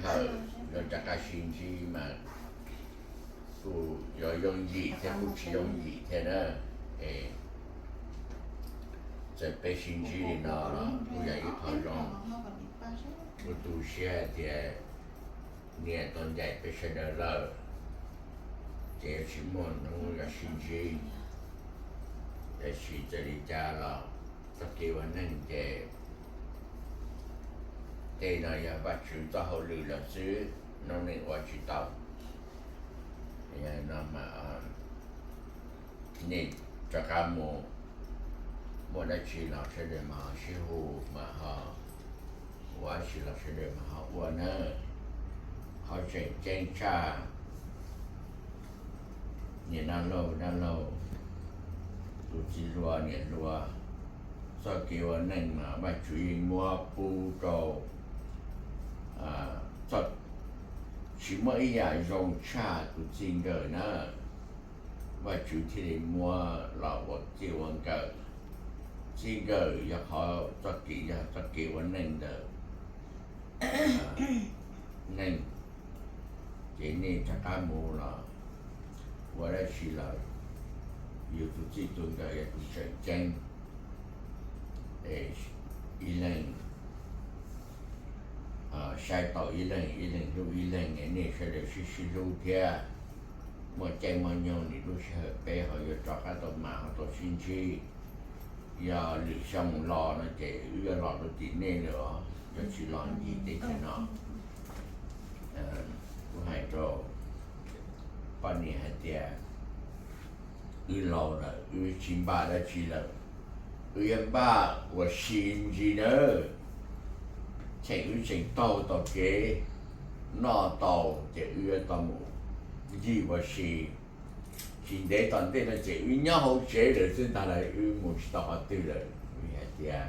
Thaum yuav rov qab sib ntsib mas kuj yuav yooj yim thiab kuj tsis yooj yim thiab na. Es txawm peb sib ntsib li no los kuj yog ib qho zoo. Kuj tu siab hais tias niam tau ncaim peb sawv daws lawm, ces yuav tsis muaj hnub yuav sib ntsib. Tiam sis txawm li cas los txoj kev ua neej ces tej no yog Vajtswv txoj hauj lwm lawm xwb, noob neej ua tsis tau. Yog no mas nej rov qab mus, muaj dab tsi los sawv daws mas ho sib hu, mas ho ua dab tsi los sawv daws mas ho ua na. Qhov tseem ceeb tshaj, niam dab laug dab laug, tus txiv hluas niam hluas, txoj kev ua neej mas Vajtswv yeej muab pub rau, tsis muaj ib yam zoo tshaj tus txij nkawm na. Vajtswv thiaj li muab los ua txij ua nkawm. Txij nkawm yog qhov txoj kev, yog txoj kev ua neej ntawm neeg. Ces nej rov qab mus los ua dab tsi los yus tus txij tus nkawm yog tus tseem ceeb. Ib leeg saib tau ib leeg, ib leeg hlub ib leeg, nej sawv daws sib sib hlub thiab. Muaj caij muaj nyoog nim lub sij hawm peb ho yuav rov qab tau mam ho tau sib ntsib. Yog lwm xyoo los no ces wb yuav los rau tim nej lawm os, yuav tsis los ncig teb chaws no. Kuv hais rau poj niam hais tias, wb laus lawm, wb tsis npaj dab tsi lawm, wb yuav npaj ua si ntsis nawb. Tseem wb tseem taug tau kev noj tau, ces wb yuav tau mus ncig ua si. Tsis ntev tom ntej no ces wb nyob hauv tsev lawm xwb ntag, wb mus tsis tau qhov twg lawm. Vim hais tias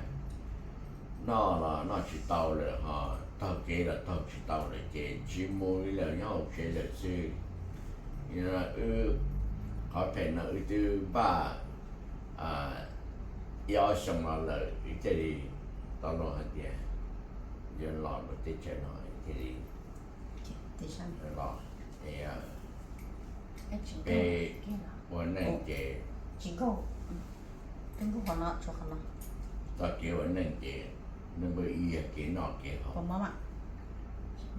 noj los noj tsis tau lawm, ho taug kev los taug tsis tau lawm, ces tsis mus li lawm, nyob hauv tsev lawm xwb. Wb, qhov phem no wb twb npaj ib ob xyoo los lawm, wb thiaj li tau los hais tias yuav los lub teb chaws no thiaj li los. Peb ua neej ces txoj kev ua neej ces nws npaj ib yam kev noj kev haus.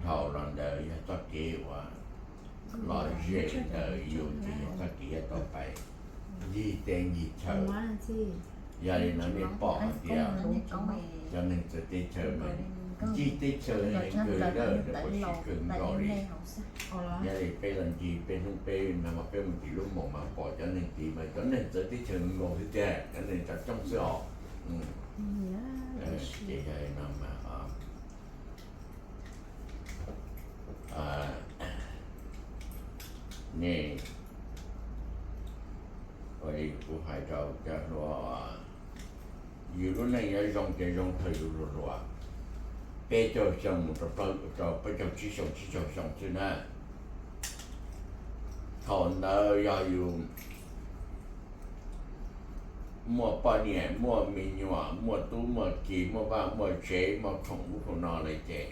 Dhau los ntawd yog txoj kev uas lom zem ntawm yus ces yog txoj kev yuav tau pais ncig teb ncig chaw. Yog li no nej pom hais tias cov neeg txawv teb chaws mas ncig teb chaws kawg li, peb pom sib kawg nkaus li. Yog li peb los ncig peb hnub peb no mas peb mus tim lub moos mas pom cov neeg tid mas cov neeg txawv teb chaws nkaus xwb tiag, cov neeg tsom tsooj xwb os. Ces yog li no mas nej ua li kuv hais rau cov hluas, yus lub neej yuav zoo ces zoo thaum yus hluas hluas, peb caug xyoo mus rau peb caug tsib xyoo, tsib caug xyoo xwb na. Thaum ntawd yog yus muaj poj niam, muaj me nyuam, muaj tub muaj ki, muaj vaj muaj tsev, muaj khoom ub khoom no lawm ces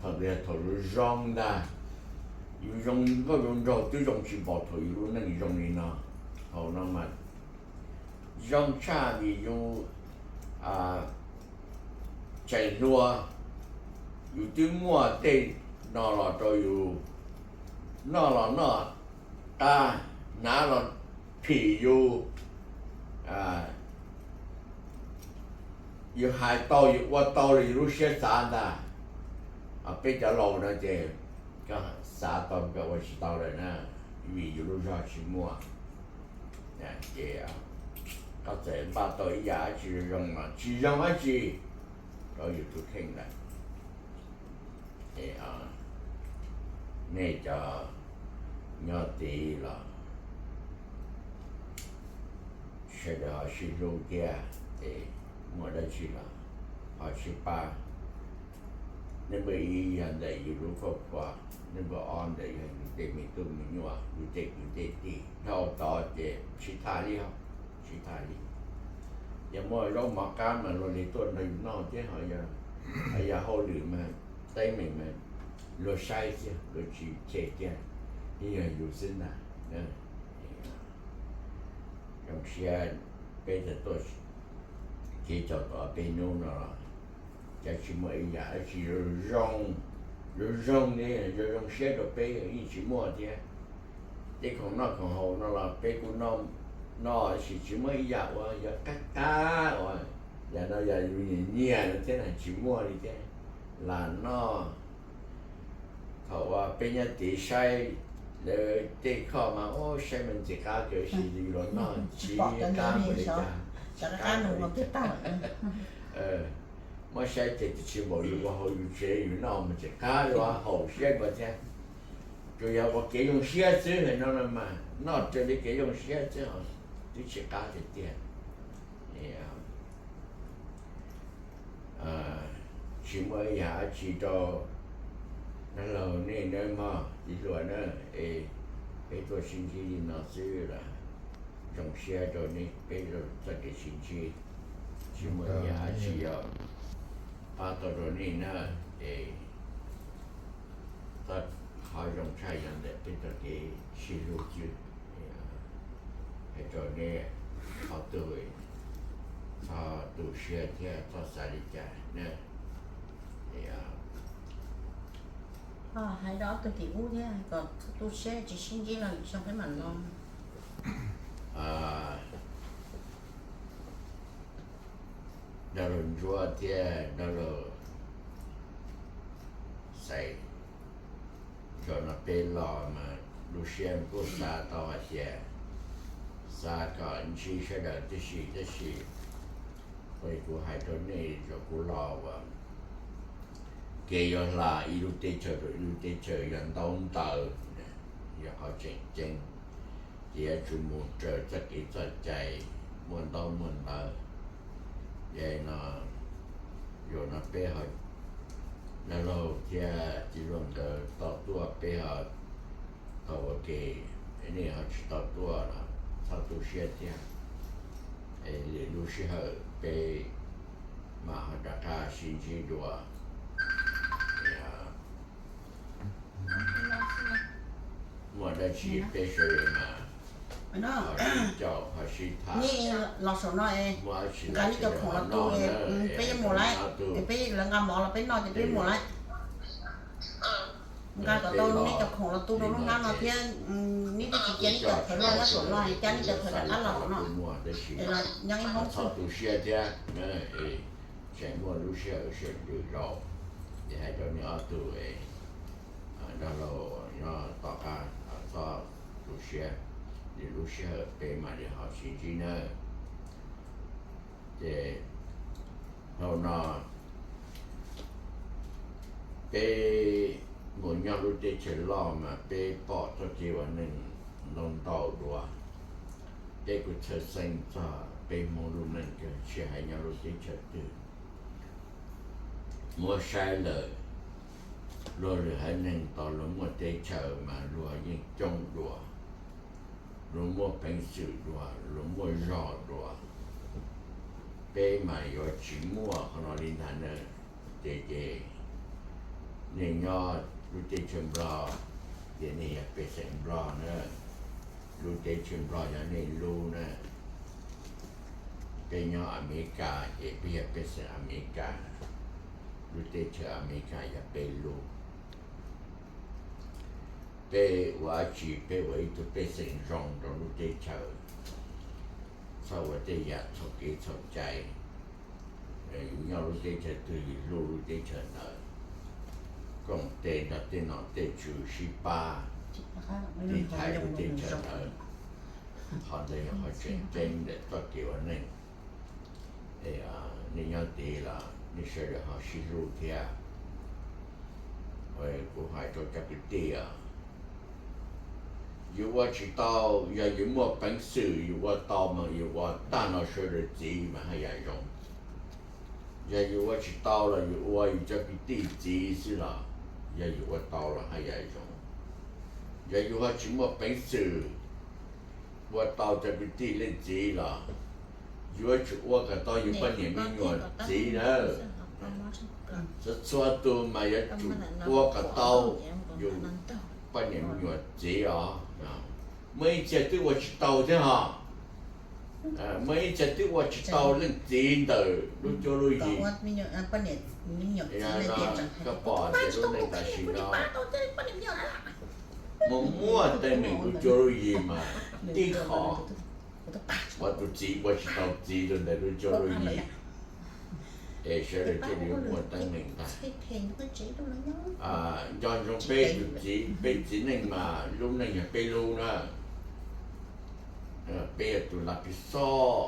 thaum ntawd yog thaum zoo zoo ntag. Yus zoo nkauj zoo nraug twb zoo tsis npaum thaum yus lub neej zoo li no. Thaum no mas zoo tshaj vim yus tseem hluas, yus twb muaj tej no los rau yus noj los noj, qab hnav los phim yus, yus hais tau yus ua tau li yus lub siab xav ntag. Peb cov laus no ces koj xav tau koj ua tsis tau lawm na, vim yus lub zog tsis muaj. Ces koj txawm npaj tau ib yam dab tsi zoo los tsis zoo dab tsi rau yus tus kheej lawm. Nej cov nyob tid los sawv daws ho sib hlub thiab, ces muaj dab tsi los ho sib pab. Nab npawb ib yog ntawm yus lub khuaj khuas, nab npawb ob ntawm yog yus tej me tub me nyuam, yus tej kwv tej tij. Dhau tod ces sib tham li, sib tham li. Yog muaj zaub mov qab mas luag li tuaj nrog yus noj thiab, ho yog hauj lwm mas teeb meem mas luag saib thiab luag tsis cem tiag, yeej yog yus xwb ntag. Zoo siab peb tau tuaj kev coj tom peb hnub no los cas tsis muaj ib yam dab tsi zoo zoo li, zoo zoo siab rau peb yeej tsis muaj thiab. Tej khoom noj khoom haus no los peb kuj noj, tab sis tsis muaj ib yam uas yog qab qab uas yam no yog yus nyiam nyiam no thiab na, tsis muaj li thiab. Lam noj, thaum uas peb nyob tid saib lawv tej khoj mas ua saib mas ntxim qab kawg, tab sis yus los noj tsis qab npaum li cas, tsis qab npaum li cas. Muab saib ces twb tsis npaum yus ua hauv yus tsev yus noj mas ntxim qab li ua haum siab npaum thiab. Tsuas yog ua kev zoo siab xwb no mas noj raws li kev zoo siab xwb, twb tsis qab tiag tiag. Tsis muaj ib yam dab tsi rau dab laug nej nawb mog txiv hluas na, es peb tuaj sib ntsib li no xwb los zoo siab rau nej peb txoj kev sib ntsib. Tsis muaj ib yam dab tsi yuav pab tau rau nej na, es txoj qhov zoo tshaj yog ntawm peb txoj kev sib hlub xwb. Hais rau nej qhov twg txhob tu siab thiab txhob xav li cas na. Hais rau ob tug tim ub thiab kom txhob tu siab, tsis sib ntsib los lwm xyoo peb mam los. Dab laug Ntsuab thiab dab laug Xais, zaum no peb los mas lub siab kuj xav tau hais tias xav kom ntsib sawv daws tib si, tab sis ua li kuv hais rau nej zaum kuv los uas kev yuav hla ib lub teb chaws rau ib lub teb chaws yog ntaub ntawv, yog qhov tseem ceeb, ces yuav tsum mus raws txoj kev txoj cai, muaj ntaub muaj ntawv. Ces no, zaum no peb ho, dab laug thiab txiv hluas nkawd tau tuaj, peb ho tau ua ke, nej ho tsis tau tuaj los txhob tu siab thiab. Lwm lub sij hawm peb mam ho rov qab sib ntsib dua. Muaj dab tsi peb sawv daws mas ho sib caum ho sib tham, los saum no, muaj dab tsi nqa nej cov khoom los tu, peb yuav mus lawm, peb lawv nqa mov los peb noj ces peb mus lawm. Nqa kom tau nej cov khoom los tu rau lub hnab no thiab, nej twb tsis cia nej cov thawv loj nyob saum no, cia nej cov thawv rov qab los saum no, es los nyob ib hoob xwb. Tseem muaj lub sij hawm sawv ntws zaus, ces hais rau nej ob tug, dab laug nyob tom qab, txhob tu siab, lwm lub sij hawm peb mam li ho sib ntsib nawb. Ces dhau no peb mus nyob lub teb chaws loj mas peb pom txoj kev ua neeg ntau ntau dua. Peb kuj txhawj xeeb txog peb Hmoob lub neej kawg, tsis hais nyob lub teb chaws twg. Muab saib lawm, luag lwm haiv neeg tau luag muaj teb chaws mas luag yeej coob dua, luag muaj peev xwm dua, luag muaj zog dua. Peb mas yuav tsis muaj qhov no li ntag na. Ces, ces nej nyob lub teb chaws Nplog, ces nej yog pej xeem Nplog na, lub teb chaws Nplog yog nej lub na. Peb nyob Amelikas ces peb yog pej xeem Amelikas, lub teb chaws Amelikas yog peb lub. Peb ua dab tsi peb ua ib tug pej xeem zoo rau lub teb chaws, txhob ua tej yam txhaum kev txhaum cai. Yus nyob lub teb chaws twg yus hlub lub teb chaws ntawd, koom tes nrog tej nom tej tswv sib pab tiv thaiv lub teb chaws ntawd. Qhov ntawd yog qhov tseem ceeb ntawm txoj kev ua neej. Nej nyob tid los nej sawv daws ho sib hlub thiab. Kuv hais rau cov kwv tij os, yus ua tsis tau, yog yus muaj peev xwm yus ua tau mas yus ua tag no sawv daws txiv mas haj yam zoo. Yog yus ua tsis tau los yus ua yus cov kwv tij txiv xwb los yog yus ua tau los haj yam zoo. Yog yus ho tsis muaj peev xwm ua tau cov kwv tij leej txiv los yuav tsum ua kom tau yus poj niam me nyuam txiv nawb. Txhua txhua tus mas yuav tsum ua kom tau yus poj niam me nyuam txiv os. Muaj ib txhia twb ua tsis tau thiab hos. Muaj ib txhia twb ua tsis tau leej txiv ntawm lub cuab lub yig. Koj pom tias lub neej tam sim no muaj muaj teeb meem lub cuab lub yig mas tib qho ua tus txiv ua tsis tau txiv rau ntawm lub cuab lub yig. Es sawv daws thiaj li muaj teeb meem ntag. Nco ntsoov peb tus txiv, peb txiv neej mas lub neej yog peb lub na. Peb yog tus lav pis xoj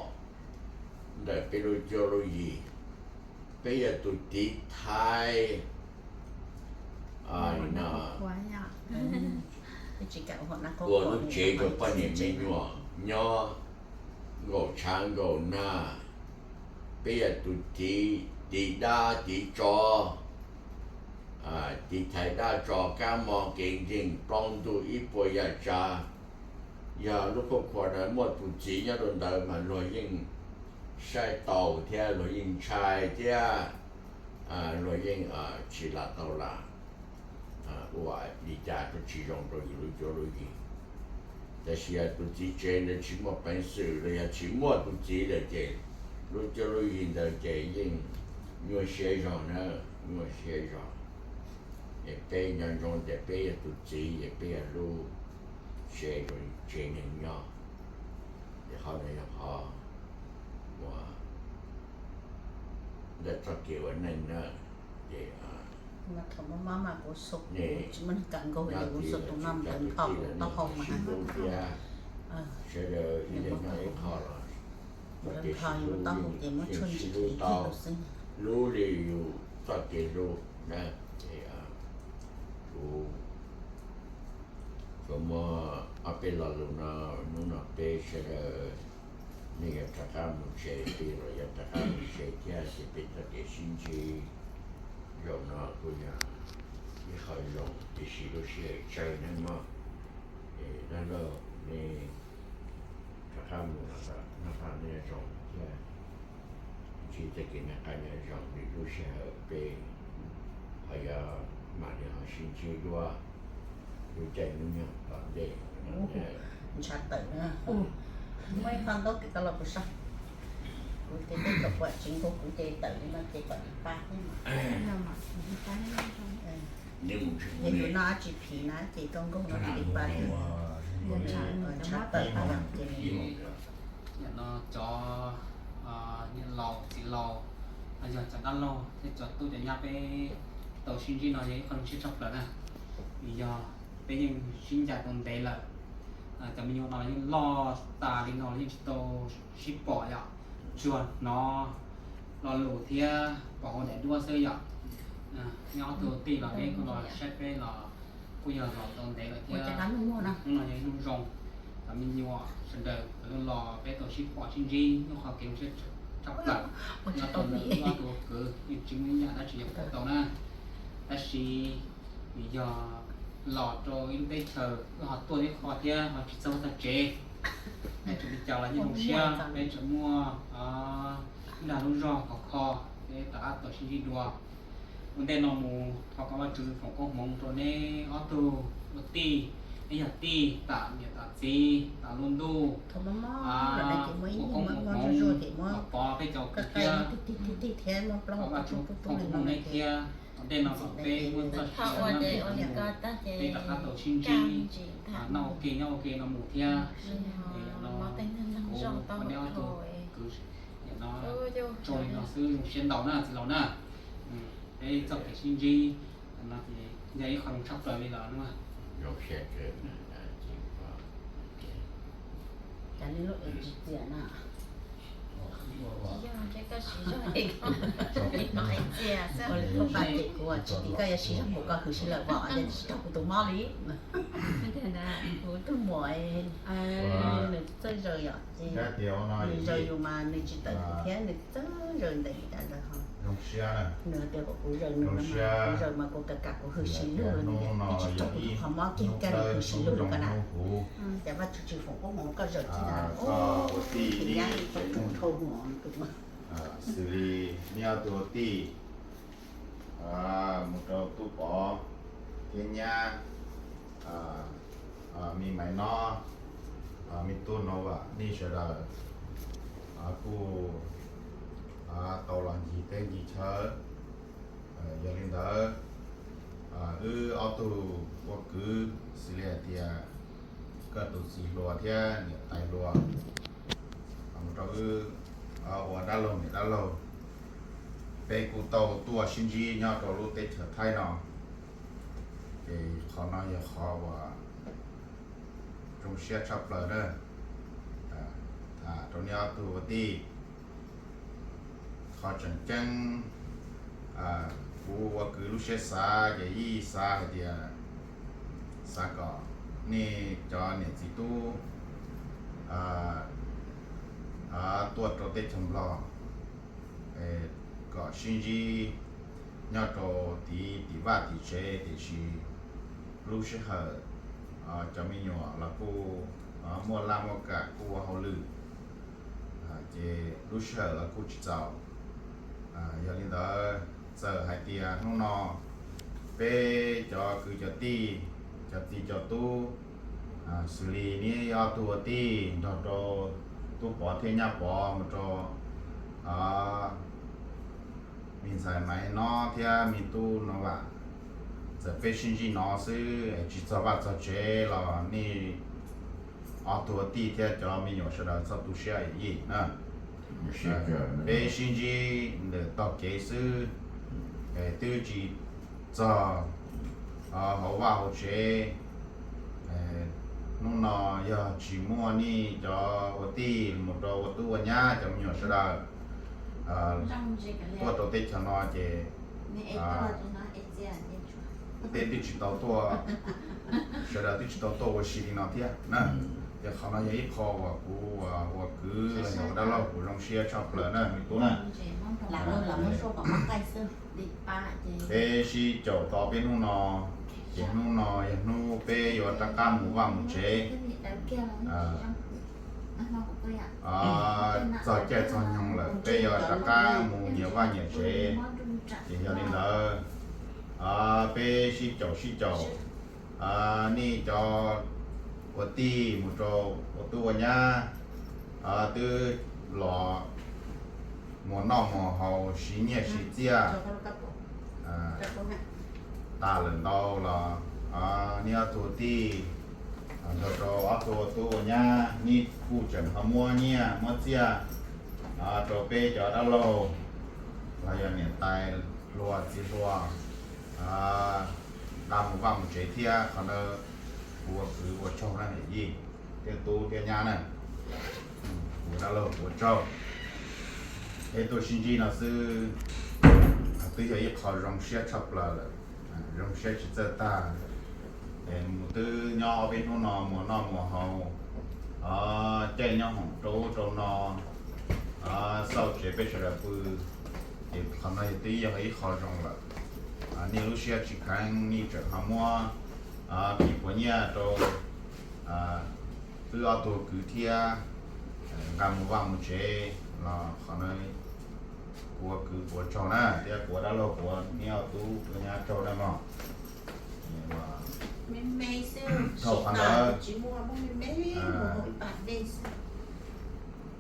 ntawm peb lub cuab lub yig, peb yog tus tiv thaiv ua lub tsev rau poj niam me nyuam nyob nkaum tshav nkaum nag. Peb yog tus tiv, tiv dab tiv tsov, tiv thaiv dab tsov kab mo kev nkeeg plaub ntug ib puas yam tsav. Yog lub khuaj khua na muaj tus txiv nyob rau ntawd mas luag yeej saib taus thiab luag yeej ntshai thiab luag yeej tsis lam tau lam ua li cas rau tsis zoo rau yus lub cuab lub yig. Tab sis yog tus txiv tsev ntawd tsis muaj peev xwm los yog tsis muaj tus txiv lawm ces lub cuab lub yig ntawd ces yeej nyuaj siab zog na, nyuaj siab zog. Es peb nco ntsoov tias peb yog tus txiv es peb yog lub tsev rau tsev neeg nyob. Es qhov no yog qhov uas ntawm txoj kev ua neej na, ces sib hlub thiab sib hlub li yus txoj kev hlub na. Ces kuv tsuas muaj ob peb lo lus no, hnub no peb sawv daws nej yuav rov qab mus tsev, peb los yuav rov qab mus tsev thiab, ces peb txoj kev sib ntsib zaum no kuj yog ib qho zoo, tiam sis lub sij hawm tsawg neeg mog. Es dab laug nej rov qab mus los noj qab nyob zoo thiab, ntsib txoj kev noj qab nyob zoo, lwm lub sij hawm peb ho yuav mam li ho sib ntsib dua lub caij lub nyoog tom ntej. Ntshav tawm na, muaj ib qho ntaub tes koj los kuv saib, kuv ces tej thaum kuv tsis nqus kuv ces tawm li no ces kom li pab thiab. Ces tus no dab tsi phim na ces koj nqus no li pab thiab. Ntshav tawm ces nim no cov niam laus txiv laus, yog cov dab laug thiab cov tub cov nyab peb tau sib ntsib no yog ib qho zoo siab tshaj plaws na. Vim yog peb yeej sib ncaim tau ntev lawm, cov me nyuam no los yeej loj tas li no los yeej tsis tau sib pom yom, tsuas hnov lo lus thiab pom hauv daim duab xwb yom. Nyob ob tug tij los peb kuj los saib peb los kuj yog los tau ntev lawm thiab. Hnub no yog ib hnub zoo, cov me nyuam sawv daws los peb tau sib pom sib ntsib, ib qho kev zoo siab tshaj plaws. Nyob tau ob tug kwv yeej tsis muaj ib yam dab tsi yuav pom tau na. Tab sis vim yog los rau ib lub teb chaws wb ho tuaj ib qho thiab ho tsis txog txog tsev, nyob tsev li cas los yeej zoo siab, peb tseem muaj ib dag lub zog khov kho, peb rov qab tau sib ntsib dua. Ua ntej no mus thov kom Vajtswv foom koob hmoov rau neb ob tug ua tij, neb yog tij tam niam tam txiv tam lub ntuj, foom koob foom hmoov los pov peb cov kwv tij thiab, kom Vajtswv foom koob hmoov neb thiab. Ua ntej no kom peb muaj txoj sia nyob ntawm no mus, peb rov qab tau sib ntsib, noj ua ke nyob ua ke no mus thiab. Kuv ua neb ob tug kwv no zoo li no xwb, zoo siab ntau na txiv laus na. Peb txoj kev sib ntsib no ces yog ib qho zoo tshaj plaws li los no. Cas nej lub es tsis txias na? Tsis yog, ntshe koj siv zog, ua li koj pab ces kuv tsis tim koj yuav siv zog mus koj hwm si lawm os, ces tsis raug kuv tus mob li. Kuv tus muam nws txawj zaws yom, nws zaws yus mas nws tsis tawm kuv thiab, nws txawj zaws ntev li cas ntawd ho. Nws tias kom kuv zaws nws no mas, kuv zaws mas kuv kam kam kuv hwm si lug, nws tsis raug kuv tus qhov mob kiag, nws hwm si lug ko na. Ces Vajtswv tsis foom koob hmoov koj zaws thiab na. Tus nyab ib tug dhau hwv tus mas. Xws li neb ob tug ua tij, Mus rau tub Pov thiab nyab, me Maiv Nob, me tub Nov Vam, nej sawv daws kuj tau los ncig teb ncig chaw. Yog li ntawd, wb ob tug ua kwv xws li hais tias koj tus txiv hluas thiab niam tais hluas mus rau wb ua dab laug niam dab laug, peb kuj tau tuaj sib ntsib nyob rau lub teb chaws Thaib no. Ces qhov no yog qhov uas zoo siab tshaj plaws na. Tham rau nej ob tug ua tij, qhov tseem ceeb, kuv ua kwv lub siab xav ces yeej xav hais tias xav kom nej cov niam txiv tub tuaj rau teb chaws Nplog kom sib ntsib nyob rau tim tim vaj tim tsev, tiam sis lub sij hawm cov me nyuam los kuj muaj laj muaj kam kuj ua hauj lwm, ces lub sij hawm los kuj tsis txaus. Yog li ntawd, txawm hais tias hnub no peb cov kwv cov tij, cov txiv cov tub, xws li neb ob tug ua tij nrog rau tub Pov thiab nyab Pov mus rau me ntxhais Maiv Nob thiab me tub Nov Vam, txawm peb sib ntsib no xwb tsis txog vaj txog tsev los nej ob tug ua tij thiab cov me nyuam sawv daws txhob tu siab yim na. Peb sib ntsib ntawm tog kev xwb, twb tsis txog hauv vaj hauv tsev. Hnub no yog tsis muaj nej cov ua tij mus rau ua tub ua nyab cov me nyuam sawv daws tuaj rau teb chaws no ces peb twb tsis tau tuaj, sawv daws twb tsis tau tuaj ua si li no thiab na. Ces qhov no yog ib qho uas kuv ua kwv los yog ua dab laug kuv zoo siab tshaj plaws na me tub na. Peb sib caum tau peb hnub no, ces hnub no yog hnub peb yuav rov qab mus vaj mus tsev. Txog caij txog nyoog lawm peb yuav rov qab mus nyias vaj nyias tsev. Ces yog li ntawd, peb sib caum sib caum, nej cov ua tij mus rau ua tub ua nyab twb los mus noj mus haus siv nyiaj siv txiaj tas lawm ntau los, nej ob tug tij nrog rau ob tug ua tub ua nyab, nej kuj tseem ho muab nyiaj muab txiaj rau peb cov dab laug los yog niam tais hluas txiv hluas nqa mus vaj mus tsev thiab. Qhov ntawd kuv ua kwv ua tsaug na yij thiab tub thiab nyab na, kuv dab laug kuv ua tsaug. Peb tuaj sib ntsib no xwb twb yog ib qho zoo siab tshaj plaws lawm, zoo siab tsis txawj tag. Mus twb nyob ob peb hnub no mus noj mus haus, caij nyob hoom rau ub rau no, xauj tsev peb sawv daws pw, ces qhov no yog twb yog ib qho zoo lawm. Nej lub siab tsis kheev nej tseem ho muab pim puas nyiaj rau wb ob tug kwv thiab nqa mus vaj mus tsev los qhov no kuv ua kwv kuv ua tsaug na thiab kuv ua dab laug kuv ua niam tub ua nyab tsaug na mog. Thaum qhov ntawd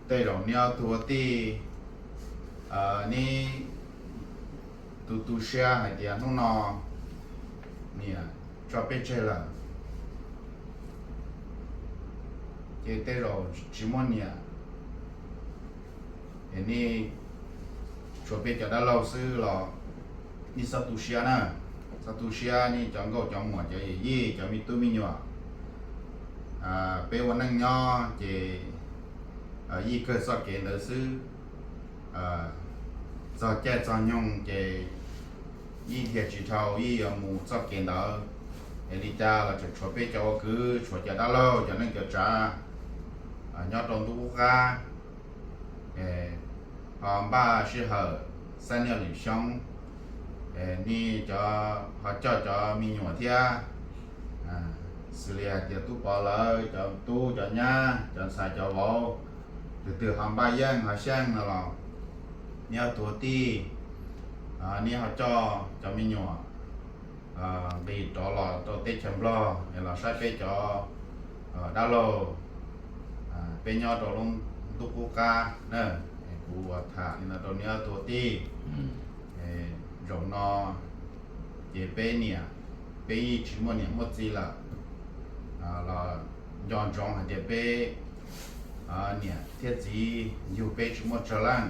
tej zaum nej ob tug ua tij neb tu tu siab hais tias hnub no niam tso peb tseg lawm, ces tej zaum tsis muaj niam, es nej tshuav peb cov dab laug xwb los nej txhob tu siab na, txhob tu siab nej cov nkauj cov muam cov yawm yij cov me tub me nyuam. Peb ua neej nyob ces yij kawg txoj kev ntawd xwb, txog caij txog nyoog ces yij dhia tsis dhau yij yuav mus txoj kev ntawd. Es li cas los tseem tshuav peb cov ua kwv tshuav cov dab laug cov neej cov tsav nyob rau ntuj ub qab, ho npaj sij hawm xab niaj lwm xyoo, nej cov ho coj cov me nyuam thiab, xws li hais tias tub Pov lawv cov tub cov nyab cov ntxhais cov vauv, tus twg ho npaj yeej ho xyeej no los nej ob tug ua tij neb ho coj cov me nyuam nqis rov los rau teb chaws Nplog es los saib peb cov dab laug, peb nyob rau lub ntuj qub qab na. Kuv ua tham li no rau neb ob tug tij. Zaum no ces peb niam, peb yeej tsis muaj niam muaj txiv lawm, los nco ntsoov hais tias peb niam thiab txiv yug peb tsis muaj tsawg leej.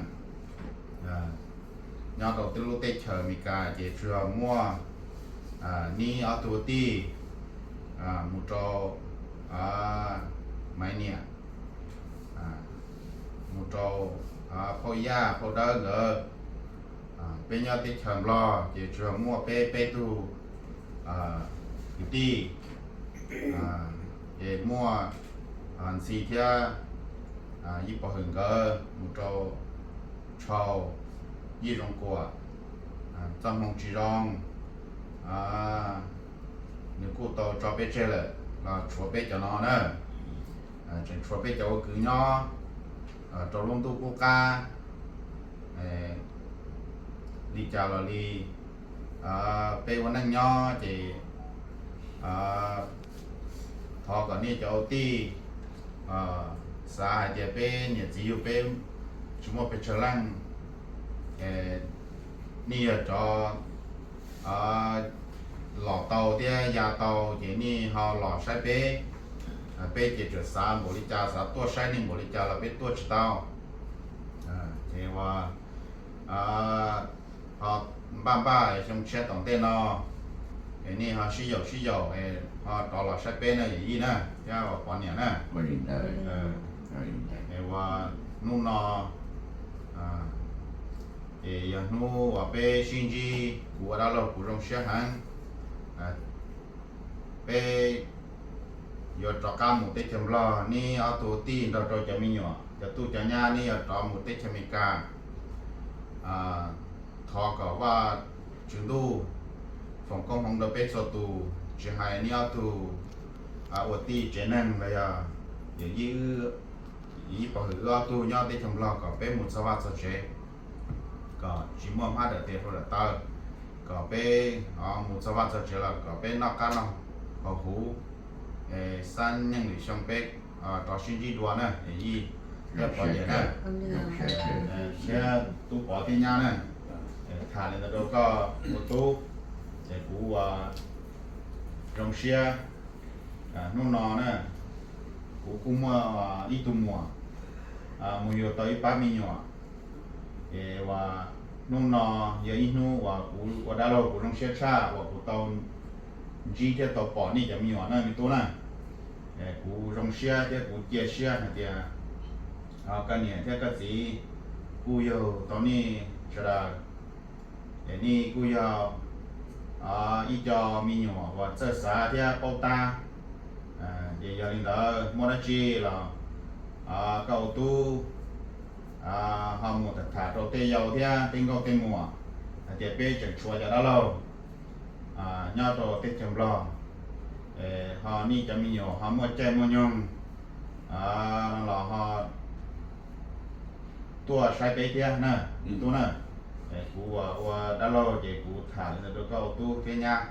Nyob rau lub teb chaws Amelikas ces tsuas yog muaj neb ob tug tij mus rau Maiv niam, mus rau phauj Yaj phauj Dawb nkawd. Peb nyob teb chaws Nplog ces tsuas yog muaj peb peb tug kwv tij, ces muaj Ntxhi thiab Yij Pov Hwm nkawd mus rau Tshau, Yij Zoo Kuam, txoj hmoo tsis zoo, nws kuj tau tso peb tseg lawm los tshuav peb cov no na. Tseem tshuav peb cov ua kwv nyob rau lub ntuj qub qab. Li cas los li, peb ua neej nyob ces thov kom nej cov ua tij xav hais tias peb niam txiv yug peb tsis muaj pes tsawg leej, nej yog cov los tau thiab ya tau ces nej ho los saib peb. Peb ces txawm xav npaum li cas, xav tuaj saib nej npaum li cas los peb tuaj tsis tau. Ces ua ho npaj npaj xyoo tshiab tom ntej no es nej ho sib yaum sib yaum es ho rov los saib peb na yawm yij na thiab ua pov niam na. Es ua hnub no ces yog hnub uas peb sib ntsib, kuv ua dab laug kuv zoo siab heev. Peb yuav rov qab mus teb chaws Nplog, neb ob tug tij nrog rau cov me nyuam, cov tub cov nyab, neb yuav rov mus teb chaws Amelikas. Thov kom Vaj Tswv Ntuj foom koob hmoov rau peb txhua tus, tsis hais neb ob tug ua tij tsev neeg los yog yawm yij, yawm yij Pov Hwm wb ob tug nyob teb chaws Nplog kom peb mus txog vaj txog tsev, kom tsis muaj hmab dawm tes hauv dawm taw, kom peb mus txog vaj txog tsev los kom peb noj qab noj haus huv, xab nyeej lwm xyoo peb rov sib ntsib dua na yawm yij thiab pov niam na, thiab tub pov thiab nyab na. Tham li ntawd rau koj ua tub, ces kuv ua zoo siab. Hnub no na, kuv kuj muaj ib tug muam mus yug tau ib pab me nyuam, ces ua hnub no yog ib hnub uas kuv ua dab laug kuv zoo siab tshaj uas kuv tau ntsib thiab tau pom nej cov me nyuam na me tub na. Kuv zoo siab thiab kuv cia siab hais tias koj niam thiab koj txiv kuj yug tau nej sawv daws, es nej kuj yog ib co me nyuam uas txawj xav thiab paub tab. Ces yog li ntawd muaj dab tsi los koj ua tub ho mus tham tham rau tej yau thiab tej nkauj tej muam hais tias peb tseem tshuav cov dab laug nyob rau teb chaws Nplog, ho nej cov me nyuam ho muaj caij muaj nyoog los ho tuaj saib peb thiab na me tub na. Kuv ua dab laug ces kuv tham li ntawd rau koj ua tub thiab nyab.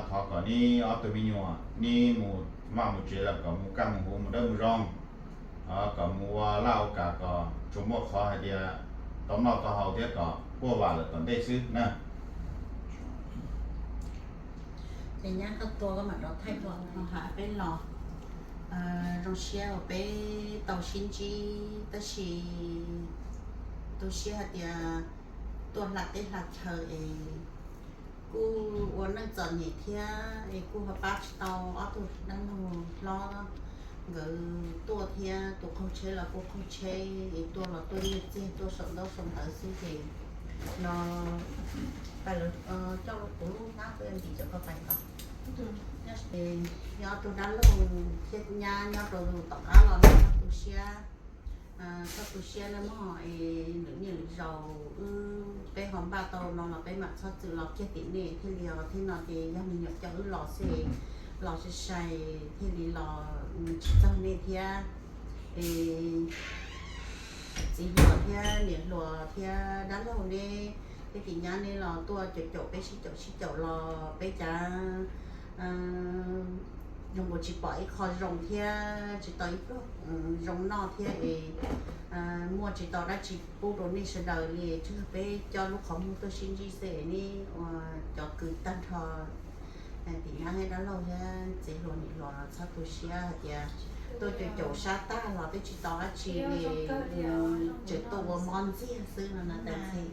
Thov kom neb ob tug me nyuam neb mus vaj mus tsev los kom mus kaj mus huv mus dawb mus zoo, kom mus ua laj ua kam kom tsuas muaj qhov hais tias tau noj tau haus thiab kom quaj vam lawm tom ntej xwb na. Ces nyab koj tua koj mam rov thaij dua. Peb los zoo siab uas peb tau sib ntsib tab sis tu siab hais tias tuaj hla teb hla chaw es kuj ua neej txom nyem thiab es kuj ho pab tsis tau ob tug dab laug hlob nkawd tuaj thiab tus qaug tsheb los kuj qaug tsheb es tuaj los tuaj nyiaj txiag tuaj saum ntaub saum ntawv xwb ces no pais lawv coj kuv lub hnab ntim cov ko pais tod. Nyob ob tug dab laug thiab nyab nyob rau tom qab los no tu siab, txhob tu siab nawb mog es lwm niaj lwm zaus wb peb ho npaj tau no los peb mam txhob txwm los kiag tim nej thiaj li os thiab no ces yog me nyuam coj wb los xwb, los sai sai thiaj li los tsis txog nej thiab es txiv hluas thiab niam hluas thiab dab laug neb, peb tim nyab neb los tuaj caum caum peb sib caum sib caum los peb cav zoo nkaus tsis pom ib qho zoo thiab tsis tau ib pluag zoo noj thiab es muaj tsis tau dab tsi pub rau nej sawv daws li, tsuas yog peb coj lub qhov muag tuaj sib ntsib xwb es neb ua cov kwv tag nrho tim nyab thiab dab laug thiab txiv hluas niam hluas los txhob tu siab hais tias tuaj caum caum sab tag los peb tsis tau dab tsi li, tseem tuaj ua mob ntxiag xwb no na tas txi.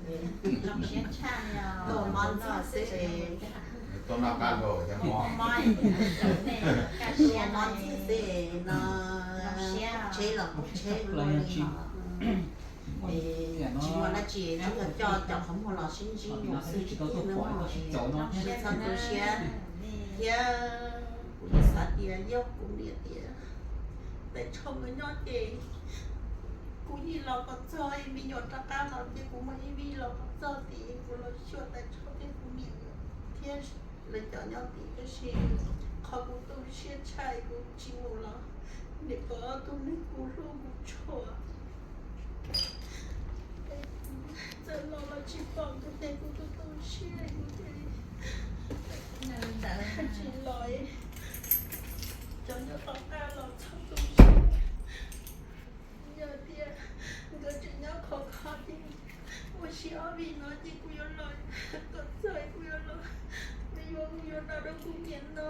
Tuaj ua mob ntxiag xwb es, tuaj ua mob ntxiag xwb es no, tsheb los kuj tsheb ua luaj li no. Tsis muaj dab tsi, tsuas yog coj cov qhov muag los sib ntsib mus xwb tiag tiag nawb mog. Txhob tu siab thiab, kuv yeej xav tias yog kuv niam tias tais tsho mus nyob ces kuv yeej los kom txog, me nyuam rov qab los ces kuv mam ib vij los kom txog tim kuv los xyuas tais tsho thiab kuv niam thiab lawv cov nyob tim, tab sis qhov kuv tu siab tshaj kuv tsis mus los niam pog ob tug neeg kuv hlub kuv tshua. Txawm los los tsis pom kuv ces kuv tu tu siab kuv ces tsis los, cov nyob tom qab los txhob tu siab. Yog tias nkawd tseem nyob khov kho ces ua si ob vij no ces kuv yuav los kom txog, kuv yuav los, kuv yuav, kuv yuav los rau kuv niam no,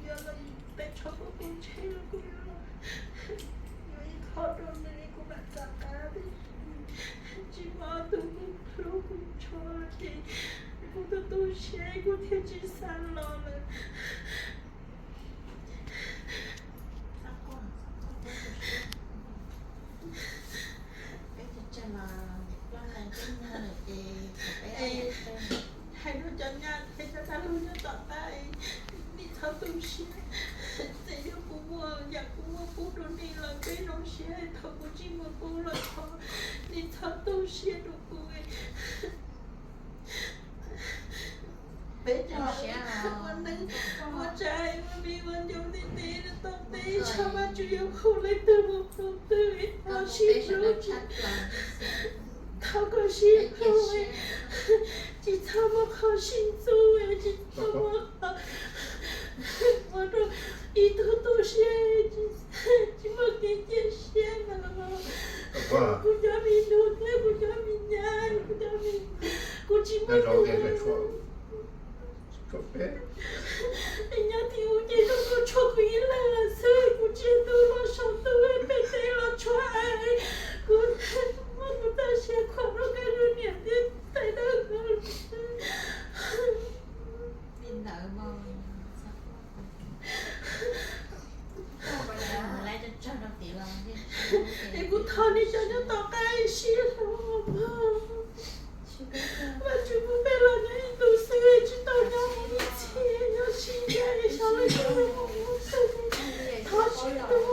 yuav los tais tsho muab kuv tshem los kuv yuav los, yuav ib qho rau nws kuv mam rov qab. Tsis muaj ob tug kuv hlub kuv tshua ces kuv tu tu siab kuv thiaj tsis xav los lawm. Peb tsis tseem los niam pog lawv peb muag lawm ces peb hais rau cov nyab thiab cov dab laug nyob tom qab, nej txhob tu siab. Txawm yog kuv muaj yam kuv muaj pub rau nej los peb zoo siab, thaum kuv tsis muaj pub los thov nej txhob tu siab rau kuv. Peb cov ua neej ua tsav ua viv ua ncaus ntev ntev rau tom ntej, tsis muaj leej twg mus hlub twg, txhob sib hlub, thov kom sib hlub, tsis txhob muaj qhov sib ntxub, tsis txhob muaj qhov ua rau ib tug tu siab, tsis muaj kev cia siab ntawd. Kuv cov me nus thiab kuv cov me nyab, kuv cov me, kuv tsis muaj nyob tim ub ces zoo nkaus tshuav kuv ib leeg lawm xwb, kuv tsis tu los saum ntuj pem teb los tshuav, kuv muab kuv txoj sia khuam rau nkawd lub niam thiab tais dawb. Es kuv thov nej cov nyob tom qab sib hlub, Vajtswv pub peb los nyob ib ntus xwb tsis tau nyob mus ib txhis, nyob sib ncaim xyov leej twg mus ua twg, thov sib hlub.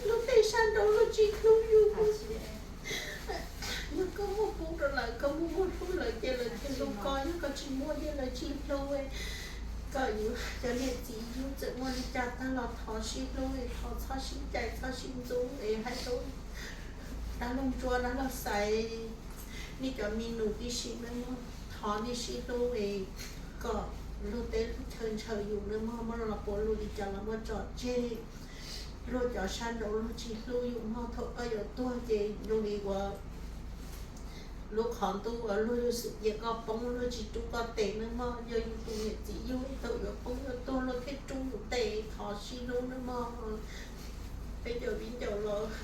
Luag tej sab nraud luag tsis hlub yus. Yog koj muaj pub rau lawv, koj muaj muaj hlub lawv ces lawv thiaj hlub koj, yog koj tsis muaj ces lawv tsis hlub. Kom yus cov niam txiv yus txawm muaj li cas tag los thov sib hlub, thov txhob sib ncaim txhob sib ntxub es hais rau dab laug Ntsuab dab laug Xaiv, nej cov me nus tib si nawb mog, thov nej sib hlub es kom luag teb luag chaw ntshaw yus nawb mog, muaj los puas luag li cas los muaj tso tseg. Luag cov sab nraud luag tsis hlub yus mog, thaum koj yuav tuag ces zoo li ua lub qhov ntuj uas luag yuav xwm cia koj poob, luag tsis rub koj tes nawb mog. Yog yus tus niam txiv yug thaum yuav poob yuav tuag luag thiaj rub yus tes, thov sib hlub nawb mog. Peb cov viv ncaus los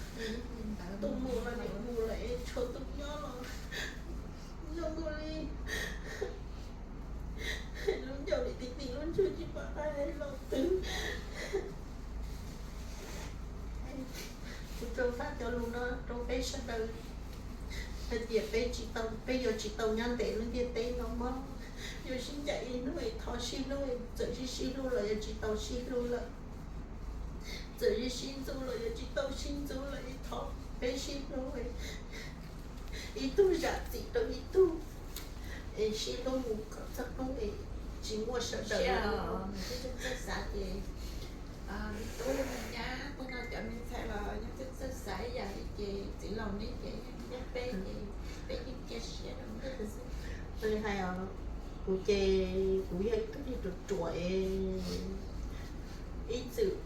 tus mus los niam mus lawm, tshuav tus nyob los zoo nkaus li lub ncaus li tim tim lub ntsug tsis pom qab los twg. Kuv tso faj cov lus no rau peb sawv daws hais tias peb tsis tau, peb yuav tsis tau nyob ntev lub ntiaj teb no mog. Yuav sib ncaim ib hnub es thov sib hlub, txawm sib sib hlub los yuav tsis tau sib hlub lawm, txawm sib sib ntxub los yuav tsis tau sib ntxub lawm, es thov peb sib hlub, ib tug zam txim rau ib tug, es sib hlub mus kom txog hnub es tsis muaj sawv daws. Xav ces Tub me nyab, tej no cov me ntxhais los yeej txawj txawj xav ib yam li ces txiv laus neb ces yeej nyab peb ces peb yeej cia siab rau neb xwb. Ua li hais os, kuv ces kuv yog ib tug neeg ruam ruam es ib txwm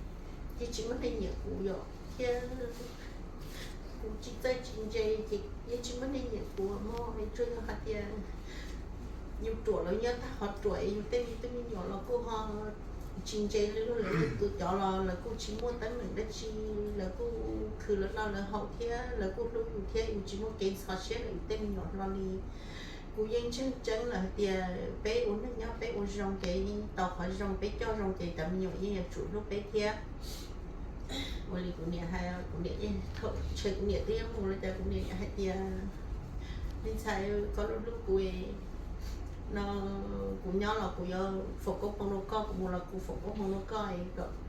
yeej tsis muaj neeg nyiam kuv yom, thiab kuv tsis txawj tsis ntse ces yeej tsis muaj neeg nyiam kuv mog. Tsuas yog hais tias yus ruam los nyob tag qhov ruam es yus tej me tub me nyuam los kuj ho tsis ntse li luag lawv, tus cov los lawv kuj tsis muaj teeb meem dab tsi, lawv kuj khwv lawv noj lawv haus thiab lawv kuj hlub yus thiab yus tsis muaj kev ntxhov siab rau yus tej me nyuam hlo li. Kuv yeej ntseeg tseeb lawm hais tias peb ua neeg nyob peb ua zoo ces yeej tau qhov zoo, peb coj zoo ces cov me nyuam yeej yuav tsum hlub peb thiab. Ua li kuv niam hais, kuv niam yeej thaum ntshe kuv niam twb yuav mus los cas kuv niam hais tias, me ntxhais, koj hlub hlub kuv no, kuv nyob los kuv yuav foom koob hmoov rau koj, kuv mus los kuv foom koob hmoov rau koj,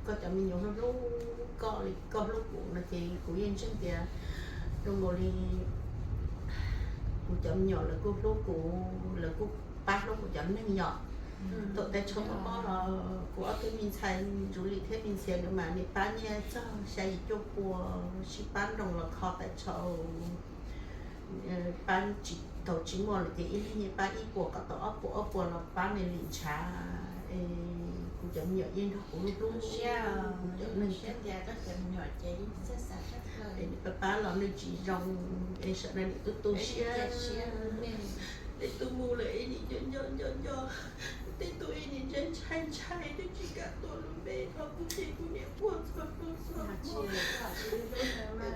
koj cov me nyuam hlub hlub koj li koj hlub kuv no ces kuv yeej ntseeg tias zoo nkaus li kuv cov me nyuam lawv kuj hlub kuv, lawv kuj pab hlub kuv cov neeg yom. Thaum teb chaws mob mob los kuv ob tug me ntxhais Ntsuj Lis thiab me ntxhias nkawd mas nim pab nyiaj txog xya yim cuaj pua, sib pab nroo los kho teb chaws, pab tsis tau tsis muaj lawm ces ib leeg nyiaj pab ib puas kom tau ob puas, ob puas los pab nws lim ntshav. Es kuv cov me nyuam yeej nrog kuv hlub hlub kuv cov neeg. Es nws pab pab los nws tsis zoo, es sawv daws nim tu tu siab. Es tus mus lawm es nim nco nco nco nco, tej tus es nim ntshai ntshai ntshai, twb tsis kam tuaj lub npe no, kuv ces kuv niam quaj txog hnub txog hmo.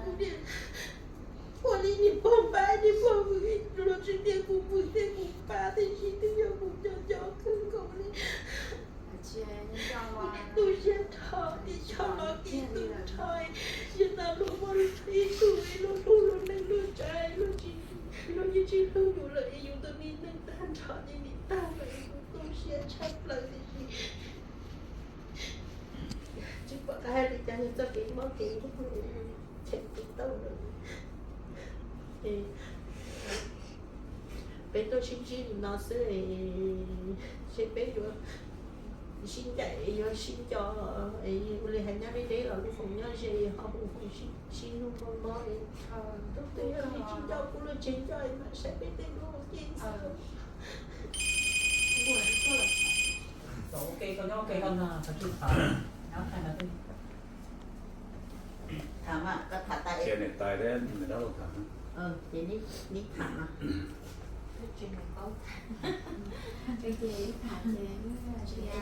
Kuv niam ua li niam pog npab niam pog vwm, luag tsis tias kuv vwm thiab kuv pab, tiam sis twb yog kuv nco nco kawg nkaus li. Kuv niam tu siab nrho, ib co los kev tu nrho, yog tas luag muaj ib tug es luag hlub luag neej luag tsav, luag tsis, luag yeej tsis hlub yus lawm es yus tus me neej tag nrho ces nim tag lawm es kuv tu siab tshaj plaws tiam sis tsis pom qab hais li cas, yog txoj kev mob kev nkeeg cheem tsis tau lawm. Peb tuaj sib ntsib li no xwb, seb peb yuav sib ncaim yuav sib nco, ua li hais nyob deb deb los lub foom nyob ze, ho hu hu sib hlub mob mob li. Tub twg yog li tsis nco kuv los tseem nco mas saib peb tej duab ua ke ntxhais. Tham mas koj tham tas, ces neb tham no.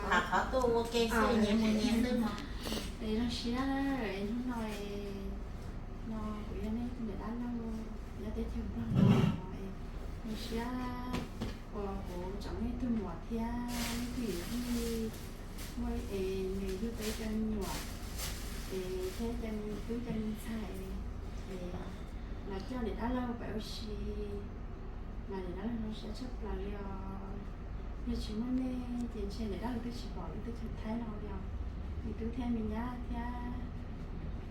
Tham qhov tuaj ua ke xwb, nyias mus nyias xwb mog. Es zoo siab hnub no, no kuv yog nej tus niam dab laug nyob teb chaws Nplog no, zoo siab uas kuv tsoom nej tug muam thiab nej tug yawm yij muaj es nws yug peb cov me nyuam, es thiab cov me tub cov me ntxhais, es los coj niam dab laug pais ua si, mas niam dab laug zoo siab tshaj plaws li os. Yog tsis muaj nej ces ntshe niam dab laug twb tsis pom lub teb chaws Thaib no li os. Me tub thiab me nyab thiab,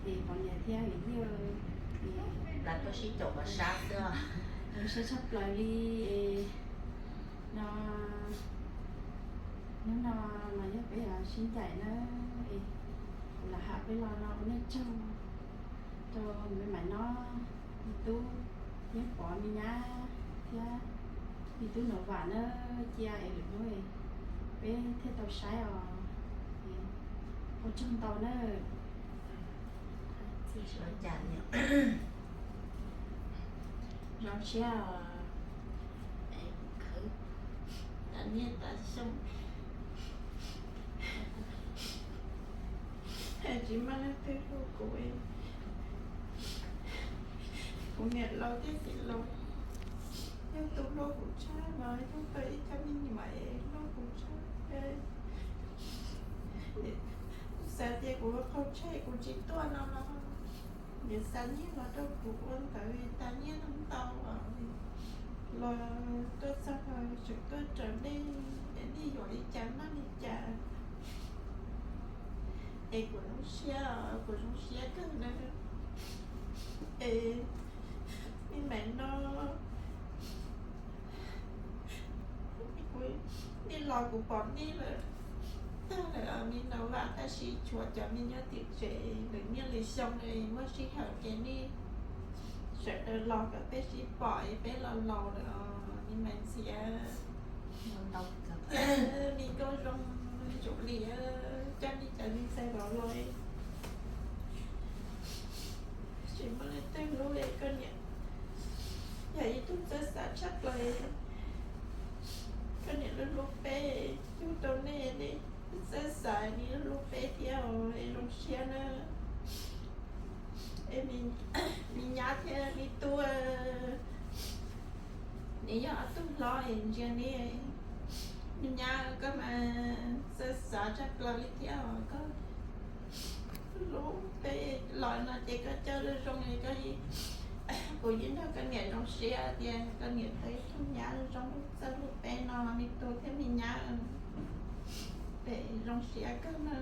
es pom niam thiab yawm yij, es zoo siab tshaj plaws li. No, hnub no mas yog peb sib ncaim na, es kuv lam ham peb los no ua nej tsaug rau me Maiv Nob, me tub Yeeb Pov, me nyab thiab me tub Nom Vam na, cia es lwm hnub peb thiaj tau saib os. Ua tsaug ntau na. Zoo siab, khwv tas niaj tas xyoo, tsis muaj leej twg hlub kuv. Kuv niam laus thiab txiv laus yog tus hlub kuv tshaj, los yog tau ib co me nyuam es hlub kuv tshaj. Kuv xav tias kuv qaug tsheb kuv tsis tuaj no los nws xa nyiaj los rau kuv ua ntawv tas nyiaj ntau, los tuaj txog tseem tuaj raws nej, nej yuam li cas noj li cas. Es kuv zoo siab, kuv zoo siab kawg na. Es me Maiv Nob, kuv, nej los kuv pom nej lawm. Tag lawm, me nau vam tab sis tshuav cov me nyuam tim tsev, lwm niaj lwm xyoo muaj sij hawm ces nej sawv daws los kom peb sib pom es peb los laus lawm os me Maiv Ntxhiav. Me nkauj zoo, Ntsuj Lis, coj nej cov me ntxhais los los, tsis muaj leej twg hlub koj niam, yog ib tug txawj xav tshaj plaws. Koj niam hlub hlub peb, yug rau nej, nej txawj xav, nej hlub peb thiab, zoo siab na. Es me nyab thiab me tub, nws yog ob tug hlob es ntsia nej, me nyab koj mas txawj xav tshaj plaws li thiab os. Koj hlub peb los no ces koj coj zoo zoo, koj, kuv yeej nrog koj niam zoo siab tias koj niam tau ib tug nyab zoo txawj hlub peb no, me tub thiab me nyab. Peb zoo siab kawg no,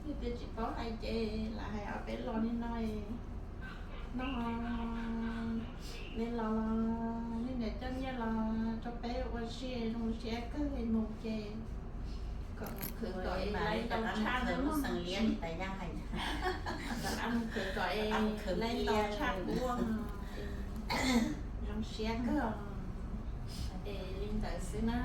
yog tias tsis paub hais ces lam hais ob peb lo li no. No, nej los, nej niam coj nyiaj los rau peb ua si zoo siab kawg, mus ces kom mus khwv kom lais ntau tshaj, mus khwv kom lais ntau tshaj ua, zoo siab kawg. Es li ntawd xwb na.